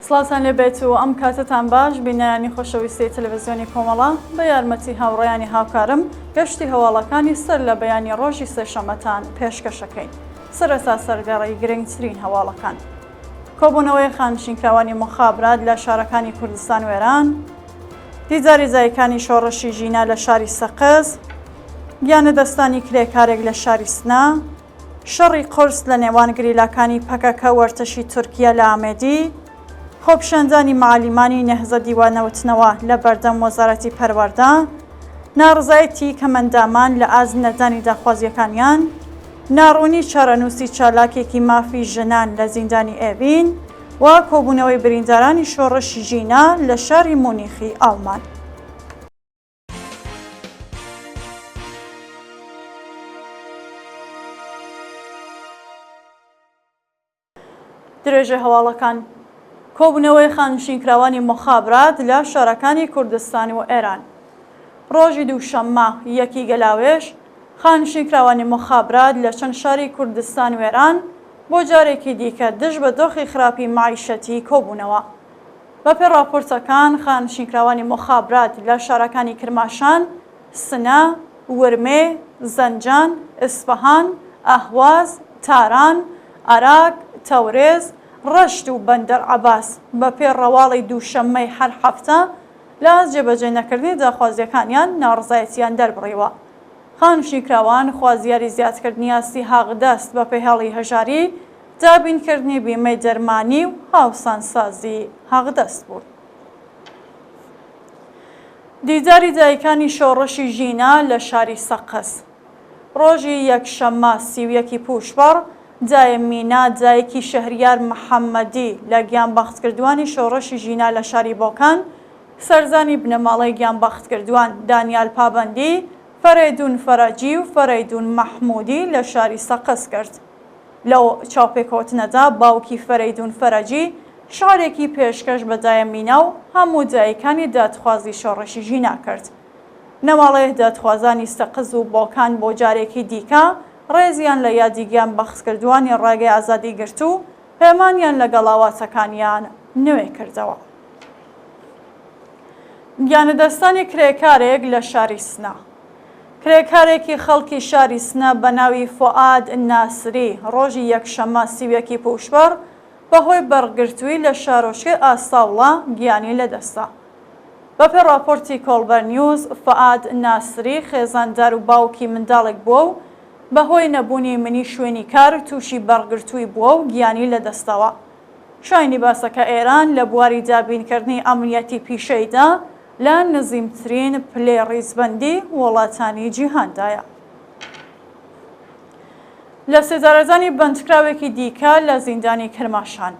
سڵاوتان لێ بێت و ئەم کاتەتان باش بینەرانی خۆشەویستی تەلەڤزیۆنی کۆمەڵە بە یارمەتی هاوڕێیانی هاوکارم گەشتی هەواڵەکانی سەر لە بەیانی ڕۆژی سێشەمەتان پێشکەشەکەین سەرەتا سەرگەڕی گرنگترین هەواڵەکان کۆبوونەوەی خانشینکراوانی مخابرات لە شارەکانی کوردستان و ئێران دیداری دایکانی شۆڕشی ژینا لە شاری سەقز گیانلەدەستدانی کرێکارێک لە شاری سنە شەڕی قورس لە نێوان گریلاکانی پەکەکە و ئەرتەشی تورکیە لە ئامێدی، خۆپیشاندانی مەعەلیمانی نەهزەدی وانەوتنەوە لە بەردەم وەزارەتی پەروەردە، ناڕزایەتی کەمئەندامان لە ئاست نەدانی داخوازییەکانیان، ناڕوونی چارەنووسی چالاکێکی مافی ژنان لە زیندانی ئێڤین و کۆبوونەوەی بریندارانی شۆڕش ژینا لە شاری مونیخی ئاڵمان. درێژەی هەواڵەکان کۆبوونەوەی خانشینکراوانی مخابرات لە شارەکانی کوردستان و ئێران ڕۆژی دووشەممە یەکی گەلاوێژ خانشینکراوانی مخابرات لە چەند شاری کوردستان و ئێران بۆ جارێکی دیکە دژ بە دۆخی خراپی مەعیشەتی کۆبوونەوە. بەپێی ڕاپۆرتەکان، خانەنشینکراوانی موخابرات لە شارەکانی کرماشان، سنە، ورمێ، زەنجان، ئیسفەهان، ئەهواز، تاران، ئەراک، تەورێز، ڕەشت و بەندەر عەباس بەپێی ڕەواڵی دووشەممەی هەر هەفتە لە ئاست جێبەجێ نەکردنی داخوازییەکانیان ناڕەزایەتییان دەربڕیوە. خانەنشینکراوان خوازیاری زیادکردنی ئاستی حەقدەست بەپێی هێڵی هەژاری، دابینکردنی بیمەی دەرمانی و هاوسانسازی حەقدەست بوون. دیداری دایکانی شۆڕشی ژینا لە شاری سەقز. ڕۆژی یەکشەممە 31 ی پووشپەڕ، دایە مینا دایکی شەهریار محەممەدی لە گیانبەختکردووانی شۆڕشی ژینا لە شاری بۆکان، سەردانی بنەماڵەی گیانبەختکردووان دانیال پابەندی، فەرەیدوون فەرەجی و فەرەیدوون مەحموودی لە شاری سەقز کرد. لەو چاوپێکەوتنەدا باوکی فەرەیدوون فەرەجی شعرێکی پێشکەش بە دایە مینا و هەموو دایکانی دادخوازی شۆڕشی ژینا کرد. بنەماڵەی دادخوازانی سەقز و بۆکان بۆ جارێکی دیکە ڕێزیان لە یادی گیانبەختکردووانی ڕێگەی ئازادی گرت و پەیمانیان لەگەڵ ئاواتەکانیان نوێ کردەوە. گیانلەدەستدانی کرێکارێک لە شاری سنە. کرێکارێکی خەڵکی شاری سنە بە ناوی فوئاد ناسری ڕۆژی یەکشەممە 31 ی پووشپەڕ بەهۆی بەرقگرتووی لە شارۆچکەی ئاستاوڵە گیانی لەدەستدا. بەپێی ڕاپۆرتی کۆڵبەر نیوز، فوئاد ناسری خێزاندار و باوکی منداڵێک بووە و بەهۆی نەبوونی منی شوێنی کار تووشی بەرقگرتووی بووە و گیانی لەدەستداوە. شایانی باسە کە ئێران لە بواری دابینکردنی ئەمنیەتی پیشەیدا لە نزیمترین پلەی ڕیزبەندی وڵاتانی جیهاندایە. لە سێدارەدانی بەندکراوێکی دیکە لە زیندانی کرماشان.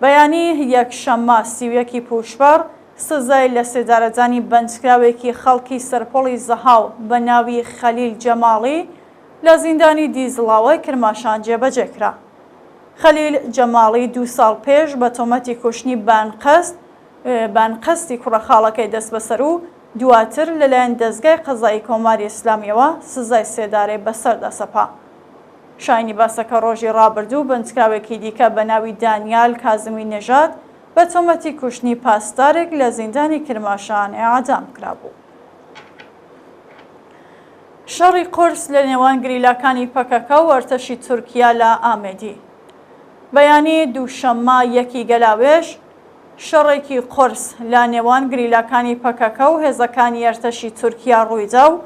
بەیانی یەکشەممە 31 ی پووشپەڕ سزای لە سێدارەدانی بەندکراوێکی خەڵکی سەرپۆڵی زەهاو بە ناوی خەلیل جەماڵی لە زیندانی دیزڵاوای کرماشان جێبەجێ کرا. خەلیل جەماڵی دوو ساڵ پێش بە تۆمەتی کوشتنی بەئەنقەست بەئەنقەستی کوڕە خاڵەکەی دەستبەسەر و دواتر لەلایەن دەزگای قەزایی کۆماری ئیسلامییەوە سزای سێدارەی بەسەردا سەپا. شایانی باسە کە ڕۆژی ڕابردوو بەندکراوێکی دیکە بە ناوی دانیال کازمی نەژاد بە تۆمەتی کوشتنی پاسدارێک لە زیندانی کرماشان ئێعدام کرابوو. شەڕی قورس لە نێوان گریلاکانی پەکەکە و ئەرتەشی تورکیا لە ئامێدی. بەیانی دووشەممە یەکی گەلاوێژ، شەڕێکی قورس لە نێوان گریلاکانی پەکەکە و هێزەکانی ئەرتەشی تورکیا ڕوویدا و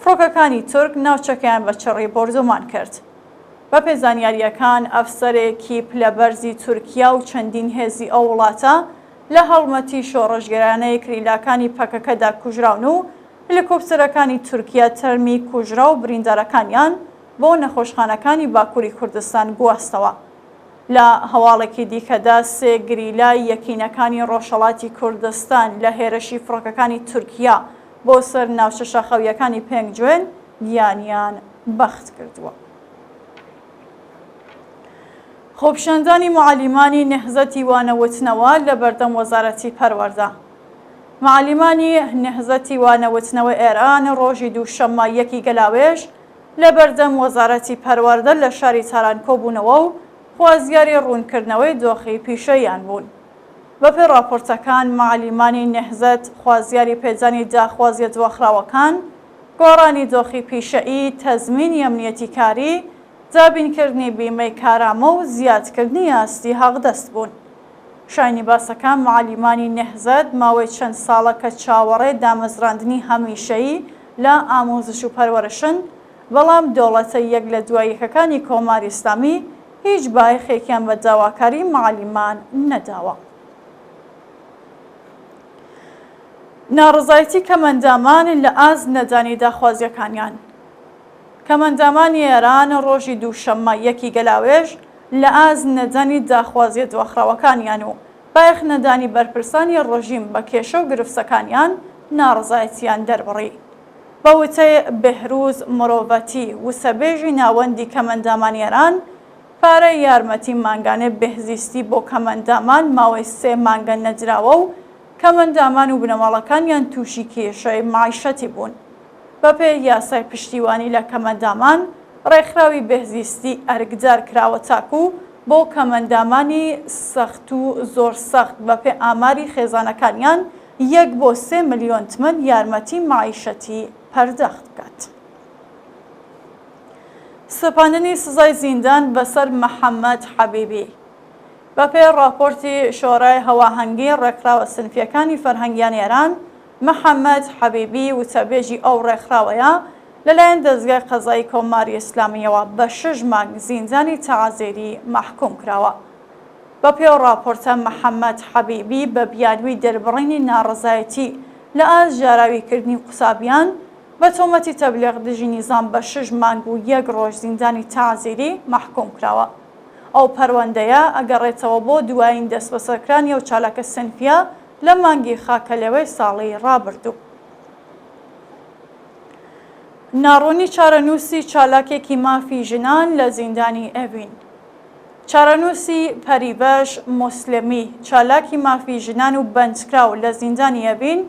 فڕۆکەکانی تورک ناوچەکەیان بە چڕی بۆردومان کرد. بەپێی زانیارییەکان ئەفسەرێکی پلەبەرزی تورکیا و چەندین هێزی ئەو وڵاتە لە هەڵمەتی شۆڕشگێرانەی گریلاکانی پەکەکەدا کوژراون و هەلیکۆپتەرەکانی تورکیا تەرمی کوژراو و بریندارەکانیان بۆ نەخۆشخانەکانی باکوری کوردستان گواستەوە. لە هەواڵێکی دیکەدا سێ گریلای یەکینەکانی ڕۆژهەڵاتی کوردستان لە هێرشی فڕۆکەکانی تورکیا بۆ سەر ناوچە شاخاوییەکانی پێنجوێن گیانیان بەخت کردووە. خۆپیشاندانی موعەلیمانی نەهزەتی وانەوتنەوە لە بەردەم وەزارەتی پەروەردە. معەلیمانی نەهزەتی وانەوتنەوەی ئێران ڕۆژی دووشەممە یەکی گەلاوێژ لە بەردەم وەزارەتی پەروەردە لە شاری تاران کۆبوونەوە و خوازیاری ڕوونکردنەوەی دۆخی پیشەییان بوون. بەپێی ڕاپۆرتەکان، مەعەلیمانی نێهزەت خوازیاری پێدانی داخوازیە دواخراوەکان، گۆڕانی دۆخی پیشەیی، تەزمینی ئەمنیەتی کاری، دابینکردنی بیمەی کارامە و زیادکردنی ئاستی حەقدەست بوون. شایانی باسە کە مەعەلیمانی نێهزەت ماوەی چەند ساڵە کە چاوەڕێ دامەزراندنی هەمیشەیی لە ئامووزش و پەروەرشن، بەڵام دۆڵەتە یەک لە دوای یەکەکانی کۆماری ئیسلامی هیچ بایەخێکیان بە داواکاری مەعەلیمان نەداوە. ناڕەزایەتی کەمئەندامان لە ئاست نەدانی داخوازییەکانیان. کەمئەندامانی ئێران ڕۆژی دووشەممە یەکی گەلاوێژ لە ئاست نەدانی داخوازییە دواخراوەکانیان و بایەخ نەدانی بەرپرسانی ڕژیم بە کێشە و گرفتەکانیان ناڕەزایەتییان دەربڕی. بە وتەی بێهروز مرۆڤەتی، وتەبێژی ناوەندی کەمئەندامانی ئێران، پارەی یارمەتی مانگانەی بێهزیستی بۆ کەمئەندامان ماوەی سێ مانگە نەدراوە و کەمئەندامان و بنەماڵەکانیان تووشی کێشەی مەعیشەتی بوون. بەپێی یاسای پشتیوانی لە کەمئەندامان، ڕێکخراوی بێهزیستی ئەرکدار کراوە تاکوو بۆ کەمئەندامانی سەخت و زۆر سەخت بەپێ ئاماری خێزانەکانیان یەک بۆ سێ ملیۆن تمەن یارمەتی مەعیشەتی پەرداخت بکات. سەپاندنی سزای زیندان بەسەر محەممەد حەبیبی. بەپێی ڕاپۆرتی شۆرای هەواهەنگی ڕێکخراوە سنفییەکانی فەرهەنگیانی ئێران، محەممەد حەبیبی وتەبێژی ئەو ڕێکخراوەیە لەلایەن دەزگای قەزایی کۆماری ئیسلامییەوە بە شەش مانگ زیندانی تەعزیری مەحکووم کراوە. بەپێی ئەو ڕاپۆرتە، محەممەد حەبیبی بە بیانووی دەربڕینی ناڕەزایەتی لە ئاست ژاراویکردنی قوتابیان، بە تۆمەتی تەبلیغ دژی نیزام بە شەش مانگ و یەک ڕۆژ زیندانی تەعزیری مەحکووم کراوە. ئەو پەروەندەیە ئەگەڕێتەوە بۆ دوایین دەستبەسەرکرانی ئەو چالاکە سنفییە لە مانگی خاکەلێوەی ساڵی ڕابردوو. ناڕوونی چارەنووسی چالاکێکی مافی ژنان لە زیندانی ئێڤین. چارەنووسی پەریڤەش موسلمی، چالاکی مافی ژنان و بەندکراو لە زیندانی ئێڤین،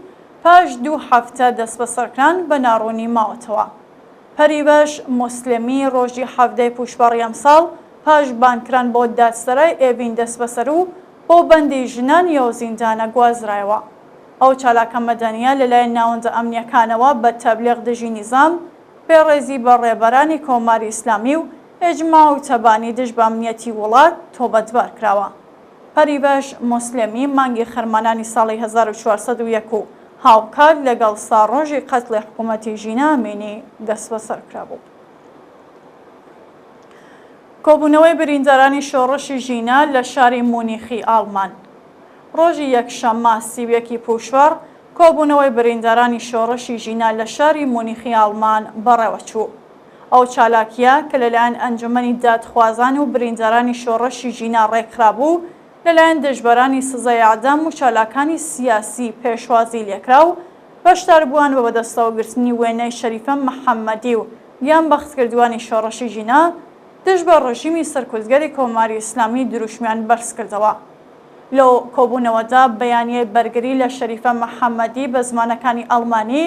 پاش دوو هەفتە دەستبەسەرکران بە ناڕوونی ماوەتەوە. پەریڤەش موسلمی ڕۆژی حەڤدەی پووشپەڕی ئەمساڵ پاش بانگکران بۆ دادسەرای ئێڤین دەستبەسەر و بۆ بەندی ژنانی ئەو زیندانە گوازرایەوە. ئەو چالاکە مەدەنییە لەلایەن ناوەندە ئەمنییەکانەوە بە تەبلیغ دژی نیزام، بێڕێزی بە ڕێبەرانی کۆماری ئیسلامی و ئیجماع و تەبانی دژ بە ئەمنیەتی وڵات تۆمەتبار کراوە. پەریڤەش موسلێمی مانگی خەرمانانی ساڵی 1401 و هاوکات لەگەڵ ساڕۆژی قەتڵی حکوومەتی ژینا ئەمینی دەسبەسەر کرابوو. کۆبوونەوەی بریندارانی شۆڕشی ژینا لە شاری مونیخی ئاڵمان. ڕۆژی یەکشەممە 31 ی پووشپەڕ کۆبوونەوەی بریندارانی شۆڕشی ژینا لە شاری مونیخی ئاڵمان بەڕێوەچوو. ئەو چالاکییە کە لەلایەن ئەنجومەنی دادخوازان و بریندارانی شۆڕشی ژینا ڕێکخرابوو، لەلایەن دژبەرانی سزای ئێعدام و چالاکانی سیاسی پێشوازی لێکرا و بەشداربووان بە بەدەستەوەگرتنی وێنەی شەریفە محەممەدی و گیانبەختکردووانی شۆڕشی ژینا دژ بە ڕژیمی سەرکوتگەری کۆماری ئیسلامی دروشمیان بەرزکردەوە. لەو کۆبوونەوەدا بەیانیەی بەرگری لە شەریفە محەممەدی بە زمانەکانی ئەڵمانی،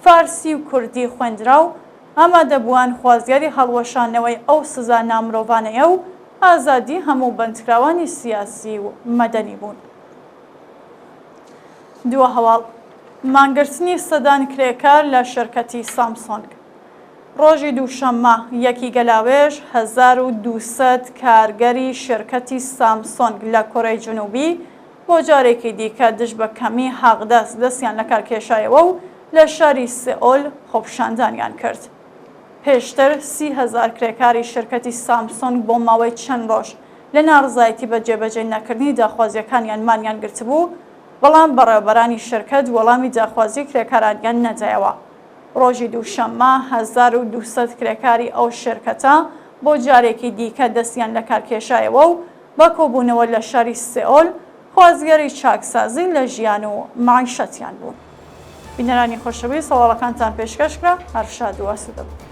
فارسی و کوردی خوێندرا و ئامادەبووان خوازیاری هەڵوەشاندنەوەی ئەو سزا نامرۆڤانەیە و ئازادی هەموو بەندکراوانی سیاسی و مەدەنی بوون. دوا هەواڵ، مانگرتنی سەدان کرێکار لە شرکەتی سامسۆنگ. ڕۆژی دووشەممە یەکی گەلاوێژ 1200 کارگەری شرکەتی سامسۆنگ لە کۆرەی جنوبی بۆ جارێکی دیکە دژ بە کەمی حەقدەست دەستیان لەکار کێشایەوە و لە شاری سئۆل خۆپیشاندانیان کرد. پێشتر 30,000 کرێکاری شرکەتی سامسۆنگ بۆ ماوەی چەند ڕۆژ لە ناڕەزایەتی بە جێبەجێ نەکردنی داخوازییەکانیان مانیان گرتبوو، بەڵام بەڕێوەبەرانی شرکەت وەڵامی داخوازیی کرێکارانیان نەدایەوە. ڕۆژی دووشەممە 1200 کرێکاری ئەو شرکەتە بۆ جارێکی دیکە دەستیان لەکارکێشایەوە و بە کۆبوونەوە لە شاری سئۆل خوازیاری چاکسازی لە ژیان و مەعیشەتیان بوون. بینەرانی خۆشەویست هەواڵەکانتان پێشکەش کرا، هەر شاد و ئاسوودە بن.